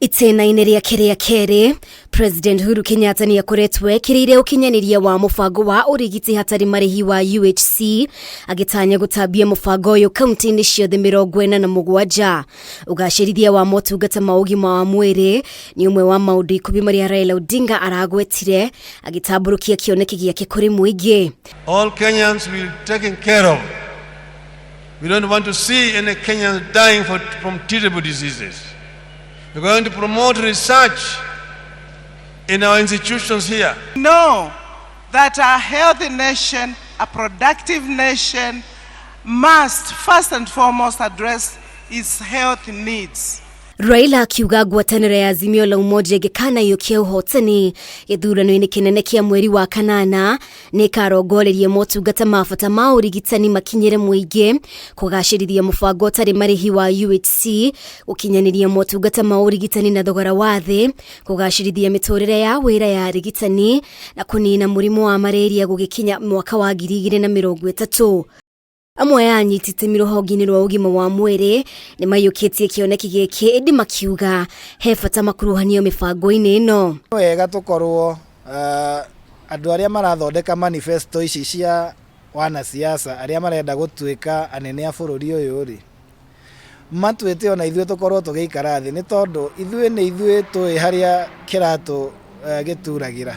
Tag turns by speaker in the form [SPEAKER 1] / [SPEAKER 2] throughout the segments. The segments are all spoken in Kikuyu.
[SPEAKER 1] Itĩna-inĩ rĩake rĩa kerĩ, President Uhuru Kenyatta nĩ akoretwo ekĩrĩire ũkinyanĩria wa mũbango wa ũrigiti hatarĩ marĩhi wa UHC, agĩtanya gũtambia mũbango ũyũ kaunti-inĩ ciothe 47. Ũgacĩrithia wa motungata ma ũgima wa mwĩrĩ nĩ ũmwe wa maũndũ 10 marĩa Raila Odinga aragwetire agĩtambũrũkia kĩoneki gĩake kũrĩ mũingĩ.
[SPEAKER 2] All Kenyans will be taken care of. We don't want to see any Kenyans dying from treatable diseases. We're going to promote research in our institutions here.
[SPEAKER 3] Know that a healthy nation, a productive nation, must first and foremost address its health needs.
[SPEAKER 1] Raila akiuga ngwatanĩro ya Azimio la Umoja ĩngĩkanaiyũkia ũhotani gĩthurano-inĩ kĩnene kĩa mweri wa kanana, nĩ ĩkarongoreria motungata ma bata ma ũrigitani makinyĩre mũingĩ, kũgacĩrithia mũbango ũtarĩ marĩhi wa UHC, gũkinyanĩria motungata ma ũrigitani na thogora wa thĩ, kũgacĩrithia mĩtũrĩre ya wĩra ya arigitani na kũnina mũrimũ wa malaria gũgĩkinya mwaka wa 2030. Amwe a anyiti itemi rũhonge-inĩ rwa ũgima wa mwĩrĩ nĩ maiyũkĩtie kĩoneki gĩkĩ, ĩndĩ makiuga he bata makuruhanio mĩbango-inĩ ĩno.
[SPEAKER 4] Wega tũkorwo andũ arĩa marathondeka manifesto ici cia wanasiasa, arĩa marenda gũtuĩka anene a bũrũri ũyũ rĩ, matuĩte ona ithuĩ tũkorwo tũgĩikara thĩ, nĩ tondũ ithuĩ nĩ ithuĩ tũĩ harĩa kĩratũ gĩturagĩra,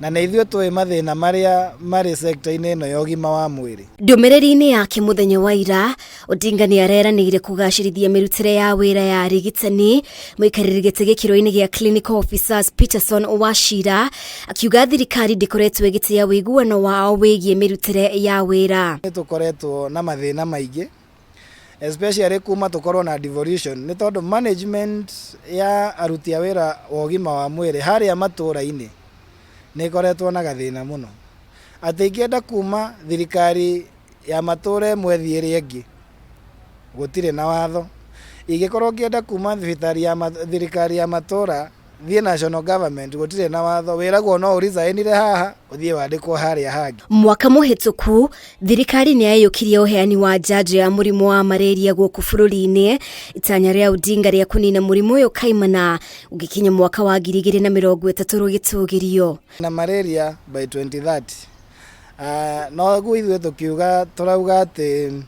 [SPEAKER 4] na nĩ ithuĩ tũĩ mathĩna marĩa marĩ sector-inĩ ĩno ya ũgima wa mwĩrĩ.
[SPEAKER 1] Ndũmĩrĩri-inĩ yake mũthenya wa ira, Odinga nĩ areranĩire kũgacĩrithia mĩrutĩre ya wĩra ya arigitani. Mũikarĩri gĩtĩ gĩkĩro-inĩ gĩa Clinical Officers Peterson Wachira akiuga thirikari ndĩkoretwo ĩgĩtĩa ũiguano wao wĩgiĩ mĩrutĩre ya wĩra.
[SPEAKER 4] Nĩ tũkoretwo na mathĩna maingĩ, especially kuma tũkorwo na devolution, nĩ tondũ management ya aruti a wĩra wa ũgima wa mwĩrĩ harĩa matũra-inĩ nĩ ĩkoretwo na gathĩna mũno, atĩ ingĩenda kuma thirikari ya matũra ĩmwe thiĩ ĩrĩa ĩngĩ, gũtirĩ na watho. Ingĩkorwo ngĩenda kuma thibitarĩ ya thirikari ya matũra thiĩ national government, gũtirĩ na watho. Wĩragwo no ũresignire haha ũthiĩ wandĩkwo harĩa hangĩ.
[SPEAKER 1] Mwaka mũhĩtũku, thirikari nĩ yaiyũkirie ũheani wa njanjo ya mũrimũ wa malaria gũkũ bũrũri-inĩ. Itanya rĩa Odinga rĩa kũnina mũrimũ ũyũ kaimana ũgĩkinya mwaka wa 2030 rũgĩtũgĩrio.
[SPEAKER 4] Na malaria by 2030, no guo ithuĩ tũkiuga, tũrauga atĩ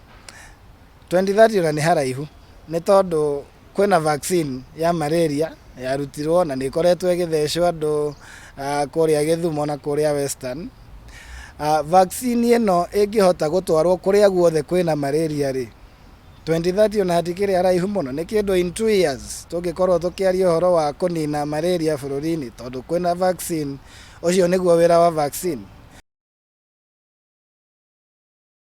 [SPEAKER 4] 2030 ona nĩ haraihu, nĩ tondũ kwĩna vaccine ya malaria yarutirwo na nĩ ĩkoretwo ĩgĩthecwo andũ kũrĩa Gĩthumo na kũrĩa Western. Vaccine ĩno ĩngĩhota gũtwarwo kũrĩa guothe kwĩna malaria rĩ, 2030 ona hatikĩrĩ haraihu mũno, nĩ kĩndũ in 2 years tũngĩkorwo tũkĩaria ũhoro wa kũnina malaria bũrũri-inĩ, tondũ kwĩna vaccine. Ũcio nĩguo wĩra wa vaccine.